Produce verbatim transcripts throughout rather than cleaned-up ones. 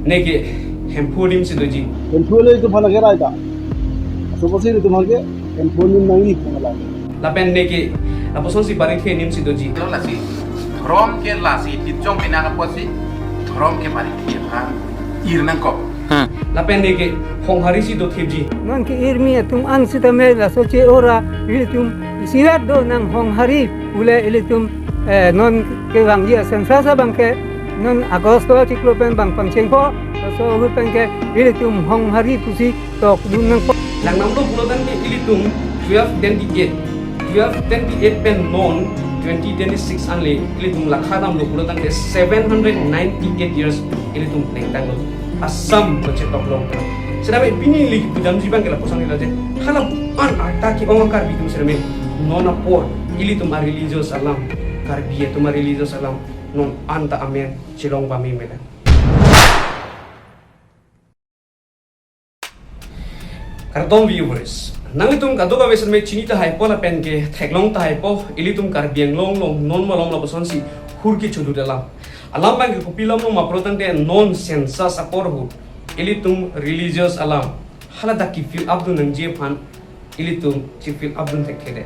Neke Hemphu adim si doji. Hemphu le itum aphan ke rai ta. Laso apotsi itum aphan ke Hemphu adim nangji pu nang. Lapen neke lapuson si Barithe adim si doji. Lo lasi dhorom ke lasi tijong pinak apotsi dhorom ke Barithe aphan ir nangkok. Lapen neke Honghari si dothipji. Non ke-irmi atum an sitame laso che-ora ilitum isirat do nang Honghari pule ilitum, eh, non kevangji a-census abang ke non August chiklo pen bang pangchengpo, laso ahut pen ke ilitum Honghari pusi tokdun nangpo. Langdamlo pulo tangte ilitum twelve twenty-eight, twelve twenty-eight pen non twenty twenty-six anle ilitum lakha damlo pulo tangte seven hundred ninety-eight years ilitum plengtanglo. Assam kachetoklo. Sitame pini neli kipudamji abang ke lapuson ilo je. Hala an arta ke-ong Karbi atum sitame non apor ilitum a-religious alam, Karbi atum a-religious alam non anta amen chelong pame melang. Kardom viewers, nanglitum kadokave sitame chini tahaipo lapen ke theklong tahaipo, ilitum Karbi Anglong along non malom lapuson si hur kecholut alam. Alam abang ke kopi alam lo ma pulo tangte non census apor ahut ilitum religious alam hala dak ke-fill up dun nangji aphan ilitum che-fill up dun thekthedet.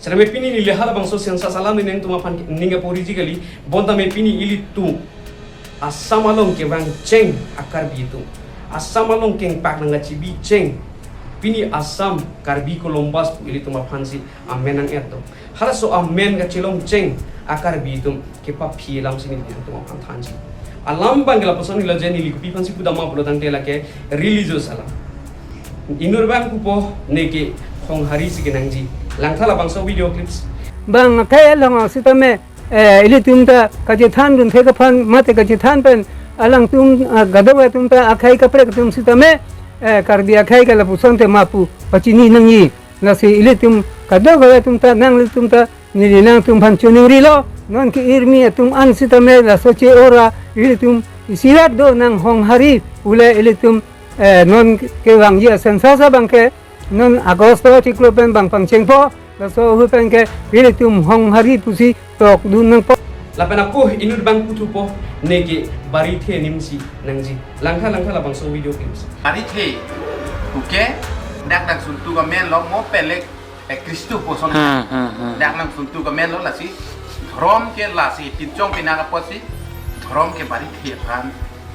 Sitame pini neli halabangso census alam neli nangtum aphan ning kaporiji kali, bonta me pini ilitum Assam along kevangcheng a-Karbi atum, Assam along kengpak nang kachebicheng, pini Assam Karbi Columbus pu ilitum aphan si amen nang-et do. Halaso amen kachelongcheng a-Karbi atum kepaphi alam si neli nangtum aphan thanji. Alam abang ke lapuson ilo je, neli kopi aphan si pudam ma pulo tangte lake religious alam. Inut abang pupo neke Honghari si kenangji. Langtha labangso video clips. Bang akhei along sitame, eh, ilitum ta kachethan dun thek aphan mate kachethan pen alangtum, ah, kadokave atum ta akhei kaprek atum sitame, eh, Karbi akhei ke lapuson te ma pu pachini nangji. Lasi ilitum kadokave atum ta, nanglitum ta, neli nangtum aphan choningrilo, non ke-irmi atum an sitame laso che-ora ilitum isirat do nang Honghari pule ilitum, eh, non kevangji a-census abang ke non August chiklo pen bang pangchengpo, laso ahut pen ke ilitum Honghari pusi tokdun nangpo. Lapen ako inut abang puthupo neke Barithe adim si nangji. Langtha, langtha labangso video clips. Barithe puke dak nangsuntu amen lo mo pelek, eh, Khristo puson. Ha, ha, ha. Dak nangsuntu amen lo lasi dhorom ke lasi tijong pinak apotsi dhorom ke Barithe aphan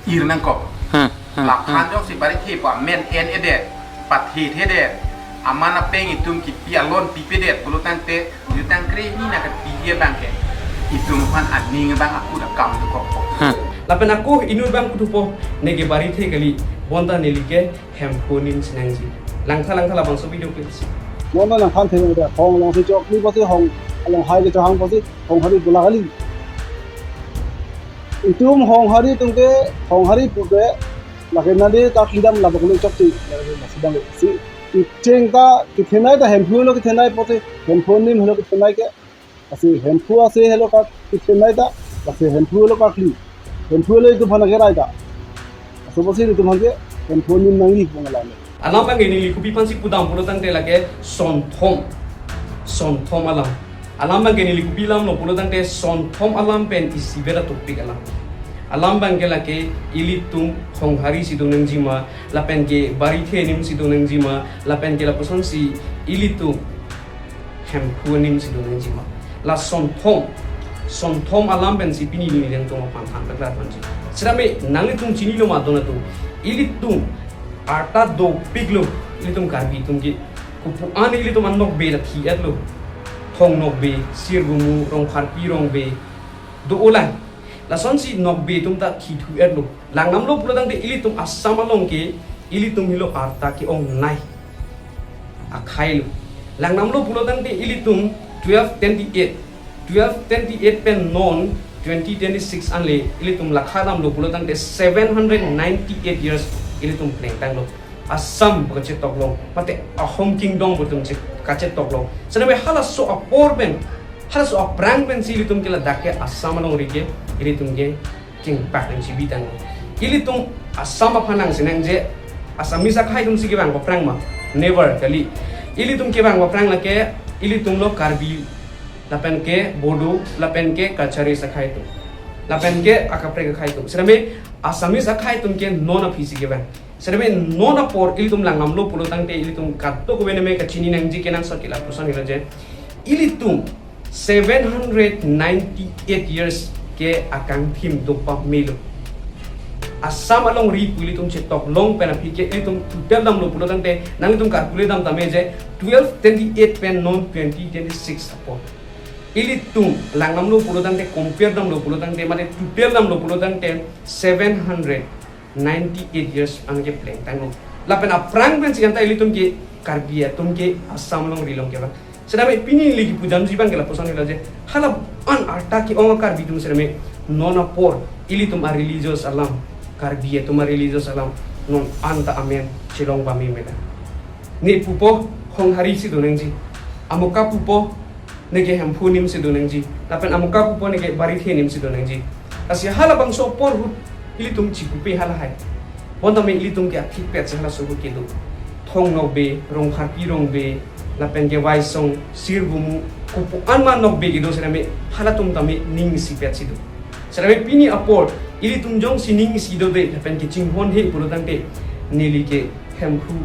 ir nangkok. Ha, ha, laphan ha. Jongsi Barithe pu amen en-edet, pathethedet, aman apeng itum kipi alon pipedet pulo tangte jutang krehini nang kapi abang ke itum aphan aning abang akut akam dokokpo. Ha. Lapen ako inut abang puthupo neke Barithe kali, bonta neli ke Hemphu adim si nangji. Langtha, langtha labangso video clips. Bonta nangthan thek nang, Hong along si chokli apotsi Hong along hai kechohang apotsi Honghari pu la kali. Itum Honghari atum ke, Honghari puke lake nadi ta kedam labang le chokche, lake nasi dang si icheng ta kethenei ta Hemphu lo kethenei apotsi Hemphu adim lo kethenei ke. Lasi Hemphu ase helo ka kethenei ta, lasi Hemphu lo kakli. Hemphu le itum aphan ke rai ta. Laso apotsi itum aphan ke Hemphu adim nangji pu nang. Alam abang ke neli kopi aphan si pudam pulo tangte lake Sonthom. Sonthom alam. Alam abang ke neli kopi alam lo pulo tangte Sonthom alam pen isivet atopik alam. Alam abang ke lake ilitum Honghari si do nangji ma, lapen ke Barithe adim si do nangji ma, lapen ke lapuson si ilitum Hemphu adim si do nangji ma. La Sonthom, Sonthom alam pensi pini neli nangtum aphan than paklar ponji. Sitame nanglitum chinilo ma don atum. Ilitum arta dopiklo, ilitum Karbi atum ke. Kopu-an ilitum anokbe ta thi-etlo. Thong nokbe, Sirgumu, Rongpharpi Rongbe, do-olang. Lasonsi nokbe atum ta thithu-etlo. Langdamlo pulo tangte ilitum Assam along ke ilitum helo arta ke-ongnei akhei lo. Langdamlo pulo tangte ilitum twelve twenty-eight, twelve twenty-eight pen non twenty twenty-six anle ilitum lakha damlo pulo tangte seven hundred ninety-eight years ilitum plengtanglo. Assam pu kachetoklo, mate Ahom Kingdom pu itum che-, kachetoklo. Sitame halaso apor pen, halaso aphrang pensi ilitum ke ladak ke Assam alongri ke ilitum ke kengpak nangchebitang. Ilitum Assam aphan nangsinang je Assamese akhei atumsi kevang aphrang ma? Never kali. Ilitum kevang aphrang lake ilitum lo Karbi, lapen ke Bodo, lapen ke Kachari akhei atum, lapen ke akaprek akhei atum. Sitame Assamese akhei atum ke non aphi si kevang. Setame non apor ilitum langdamlo pulo tangte ilitum kadokave neme kachini nangji kenangsot ke lapuson helo je, ilitum seven hundred ninety-eight years ke akangthim do pamelo. Assam alongri pu ilitum chetok long pen aphi ke ilitum tutel damlo pulo tangte, nanglitum calculate dam tame je, twelve twenty-eight pen non twenty twenty-six apor ilitum langdamlo pulo tangte, compare damlo pulo tangte, mane tutel damlo pulo tangte, seven hundred ninety-eight years an ke plengtanglo. Lapen aphrang pensi anta ilitum ke Karbi atum ke Assam alongri along kevang. Setame pini neli kipudamji abang ke lapuson helo je, hala an arta ke-ong a-Karbi atum setame non apor ilitum a-religious alam, Karbi atum a-religious alam non anta amen chelong pame mela. Ne pupo Honghari si do nangji, amuka pupo neke Hemphu anim si do nangji, lapen amuka pupo neke Barithe anim si do nangji. Lasi halabangso apor ahut ilitum chipupe halahai. Bonta me ilitum ke athik pet si halaso ahut kedo. Thong Nokbe, Rongkharpi Rongbe, lapen ke Waisong, Sirbumu, kopu-an ma nokbe kedo setame halatum tame ning isi pet si do. Setame pini apor ilitum jongsi ning isi dode lapen ke chinghon he pulo tangte, neli ke Hemphu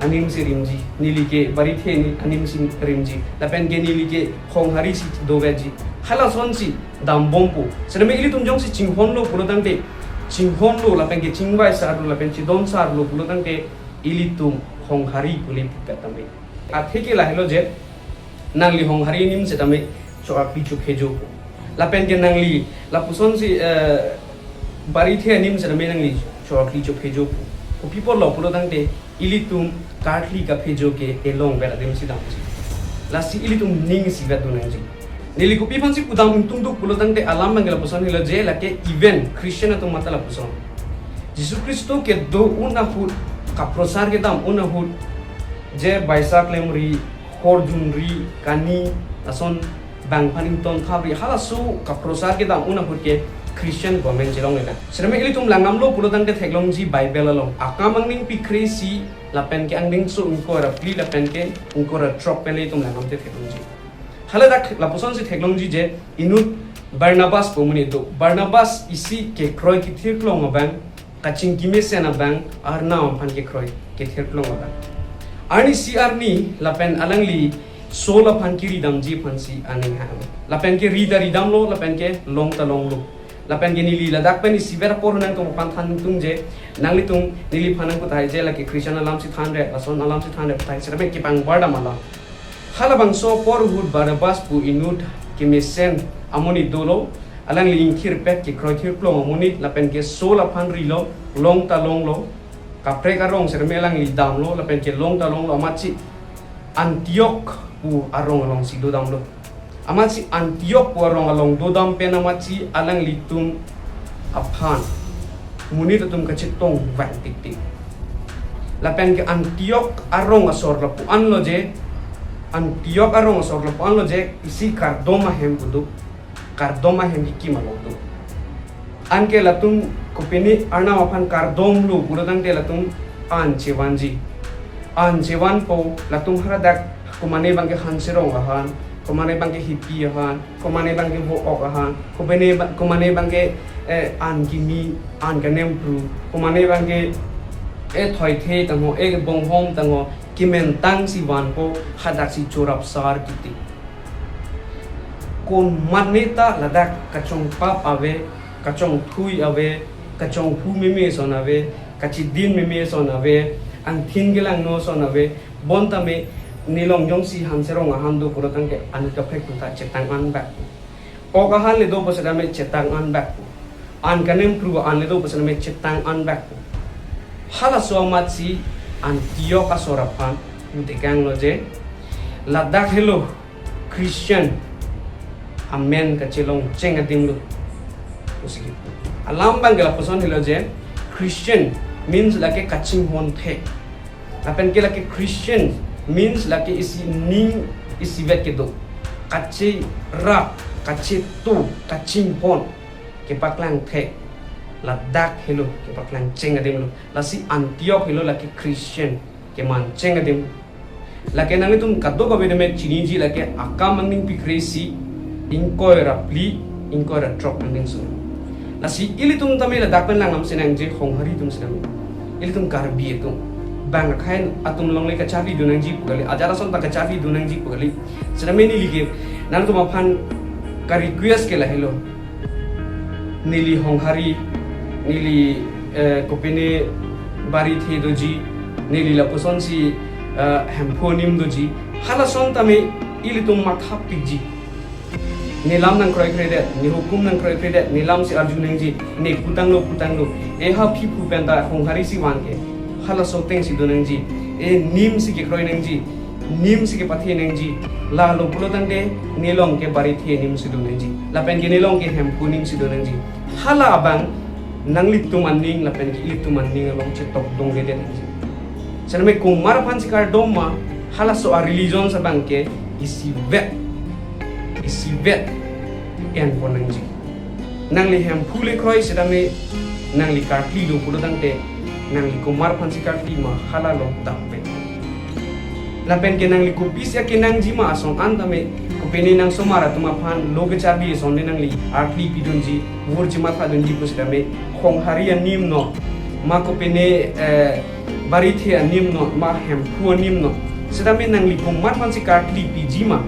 anim si rimji, neli ke Barithe ani-, anim si rimji, lapen ke neli ke Honghari si doveji, halasonsi dambompo. Setame ilitum jongsi chinghonlo pulo tangte, chinghonlo lapen ke chingvai sarlo lapen chidon sarlo pulo tangte, ilitum Honghari pu le pipet tame. Athe ke lahelo je, nangli Honghari anim setame chokli chophejopo. Lapen ke nangli lapusonsi, eh, Barithe anim setame nangli chokli chophejopo. Kopi apotlo pulo tangte, ilitum karkli kaphejo ke elong vet adim si damji. Lasi ilitum ning isivet do nangji. Neli kopi aphansi pudam ingtung duk pulo tangte, alam abang ke lapuson helo je, lake even Christian atum mata lapuson. Jisu Khristo kedo un ahut, kaprosar kedam un ahut, je Baisa klemri, Horjunri, Kani, lason bang aphan ington thapri, halaso kaprosar kedam un ahut ke Christian pu amen chelonglelang. Setame ilitum langdamlo pulo tangte theklongji Bible along. Akam angdeng phlikre isi lapen ke angdengso ingkoi ra phli lapen ke ingkoi ra throk pen ilitum langdamte theklongji. Haladak lapusonsi theklongji je, inut Barnabas pu amonit do. Barnabas isi kekroi kethirklong abang, kachingki mesen abang, Arnam aphan kekroi kethirklong abang. Arnisi arni lapen alangli Saul aphan kiri damji aphansi aning hang. Lapen ke ri ta ridamlo, lapen ke long ta longlo. Lapen ke neli ladak pen isivet apor nangtum aphan than ingtung je, nanglitum neliphan nangputhai je lake Christian alamsi thanre, lason alamsi thanre puthai, setame kepangbar dam alam. Halabangso apor ahut Barnabas pu inut kemesen amonit dolo, alangli ingthirpet kekroi thirklong amonit, lapen ke Saul aphan rilo, long ta longlo, kaprek arong setame alangli damlo, lapen ke long ta longlo, amatsi Antiok pu arong alongsi dodamlo. Amatsi Antiok pu arong along dodam pen amatsi alanglitum aphan monit atum kachetong vang tiktik. Lapen ke Antiok arong asor lapu-an lo je, Antiok arong asor lapu-an lo je, isi kardom ahem pu do, kardom ahem kekim along do. Anke latum kopine Arnam aphan kardomlo pulo tangte latum an chevanji. An chevanpo, latum haladak komane abangke Hanserong ahan, komane abangke Hipi ahan, komane abangke Vo-ok ahan, komane ba-, komane abangke, eh, an kimi, an kanempru, komane abangke, eh, Thoithe tangho, eh, Bonghom tangho, kementang si vanpo, hadaksi chorap sar kiti. Konmatne ta ladak kachongpap ave, kachongthui ave, kachonghu meme ason ave, kachidin meme ason ave, angthin kelangno ason ave, bonta me nelong jongsi Hanserong ahan do pulo tangte anut kaprek atum ta chetang an bak. Ok ahan le do pusetame chetang an bak. An kanempru an le do pusetame chetang an bak. Halaso amatsi Antiok asor aphan putekanglo je, ladak helo Christian amen kachelongcheng adim lo. Pusi ke. Alam abangke lapuson helo je, Christian means lake kachinghon thek. Lapen ke lake Christian means lake isi ning isivet kedo. Kacherap, kachetu, kachinghon, kepaklang thek. Ladak helo, kepaklangcheng adim lo. Lasi Antiok helo lake Christian kemancheng adim. Lake nanglitum kadokave tame chiniji lake Akam angdeng phlikre isi ingkoi ra phli, ingkoi ra throk angdengso. Lasi ilitum tame ladak pen langdam si nangji Honghari atum sitame, ilitum Karbi atum bang akhei atum along le kachavi do nangji pu kali, ajat ason ta kachavi do nangji pu kali. Sitame neli ke nangtum aphan ka-request ke lahelo. Neli Honghari, neli, eh, kopine barithe doji, neli lapuson si, eh, Hemphu anim doji, halason tame ilitum mathapikji. Ne lam nangkroikredet, ne hukum nangkroikredet, ne lam si arju nangji, ne putanglo putanglo. E ha aphi aphu pen ta Honghari si van ke, halaso ateng si do nangji. E nim si kekroi nangji, nim si kepathe nangji. Lalo pulo tangte ne along ke barithe anim si do nangji, lapen ke ne along ke Hemphu anim si do nangji. Hala abang nanglitum aning lapen ke ilitum aning along chetokdungledet nangji. Sitame komat aphan si kardom ma, halaso a-religion abang ke isivet, isivet enpon nangji. Nangli Hemphu le kroi sitame nangli karkli do pulo tangte, nangli komat aphan si karkli ma, hala along dampe. Lapen ke nangli kopisi akenangji ma ason an tame, kopine nangsomar atum aphan lo kechabi ason le nangli arkli pidunji, vurji mathadunji pu sitame, Honghari anim non, ma kopine, eh, barithe anim non, ma Hemphu anim non. Sitame nangli komat aphan si karkli piji ma,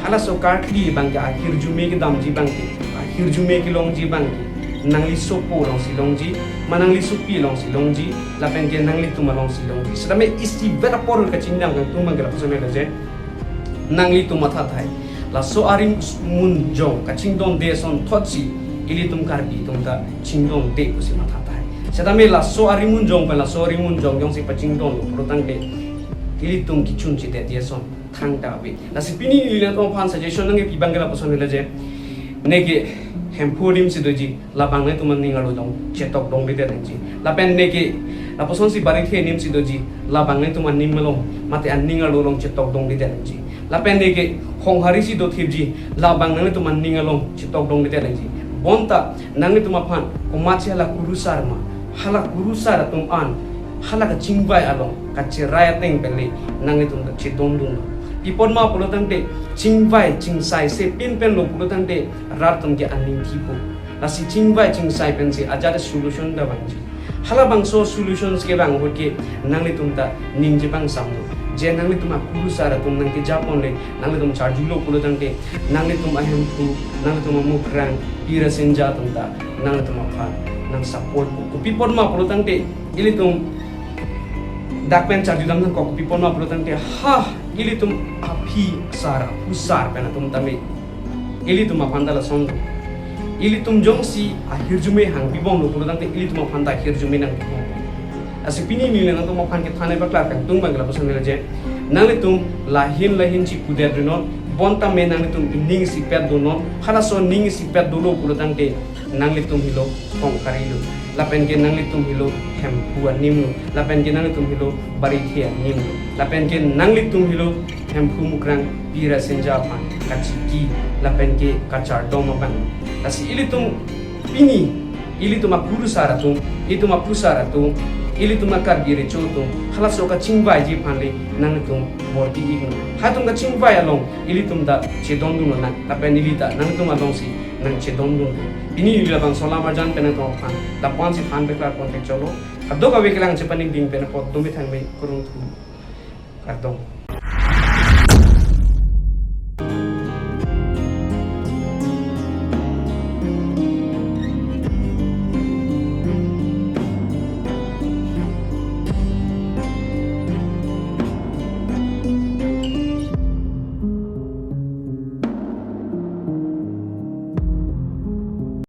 halaso karkli abang ke ahirjume kedamji abang ke, ahirjume kelongji abang ke, nangli sopo along si longji, ma nangli sopi along si longji, lapen ke nanglitum along si longji. Sitame isivet apor kachingdam kangtung abang ke lapuson helo je, nanglitum matha tahai. Laso arimunjong kachingdonde asonthot si ilitum Karbi atum ta chingdonde pusi matha tahai. Sitame laso arimunjong pen laso arimunjong jongsi pachingdon lo pulo tangte, ilitum kechunchedetji ason thangta ave. Lasi pini neli nangtum aphan suggestion nangkepi abang ke lapuson helo je, ne ke Hemphu anim si doji, labang nangtum aning arlo along chetokdungledet nangji. Lapen ne ke lapuson si barithe anim si doji, labang nangtum aning along, mate aning arlo along chetokdungledet nangji. Lapen ne ke Honghari si dothipji, labang nangtum aning along chetokdungledet nangji. Bonta nanglitum aphan komatsi hala kurusar ma, hala kurusar atum an, hala kachingvai along kacherai ateng pen le nanglitum ta chedondunlo. Pi apot ma pulo tangte, chingvai chingsai se pinpen lo pulo tangte, rat atum ke aning thipo. Lasi chingvai chingsai pensi ajat solution ta vangji. Halabangso solutions kevang ahut ke nanglitum ta ningje pangsamlo. Je nanglitum akurusar atum nangkejapon le, nanglitum charjulo pulo tangte, nanglitum aHemphu, nanglitum aMukrang, Pi Rasinja atum ta nanglitum aphan nang support po. Kopi apot ma pulo tangte, ilitum dak pen charjudam nangkok, kopi apot ma pulo tangte, ha, ilitum aphi sar, aphu sar pen atum tame, ilitum aphan ta lason, ilitum jongsi ahirjume hangpibomlo pulo tangte, ilitum aphan ta ahirjume nangpibom. Lasi pini neli nangtum aphan kethan paklar kangtung abang ke lapuson helo je, nanglitum lahin lahin si pudetri non, bonta me nanglitum ining isipet donon. Halaso ining isipet dolo pulo tangte, nanglitum helo Honghari lo, lapen ke nanglitum helo Hemphu anim lo, lapen ke nanglitum helo barithe anim lo, lapen ke nanglitum helo Hemphu Mukrang Pi Rasinja aphan kachiki lapen ke kachardom abang. Lasi ilitum pini, ilitum akurusar atum, ilitum aphu sar atum, ilitum a-Karbi recho atum, halaso kachingvaiji aphan le nanglitum borpi iknon. Hatum kachingvai along ilitum ta chedondun lonang, lapen ili ta nangtum along si nangchedondunpo. Pini ili labangso alam arjan pen nangtum aphan lapu-an si than paklar pon thek cholo. Kadokave kelang chepaningding pen apot dome thangme, kurvangthu, kardom.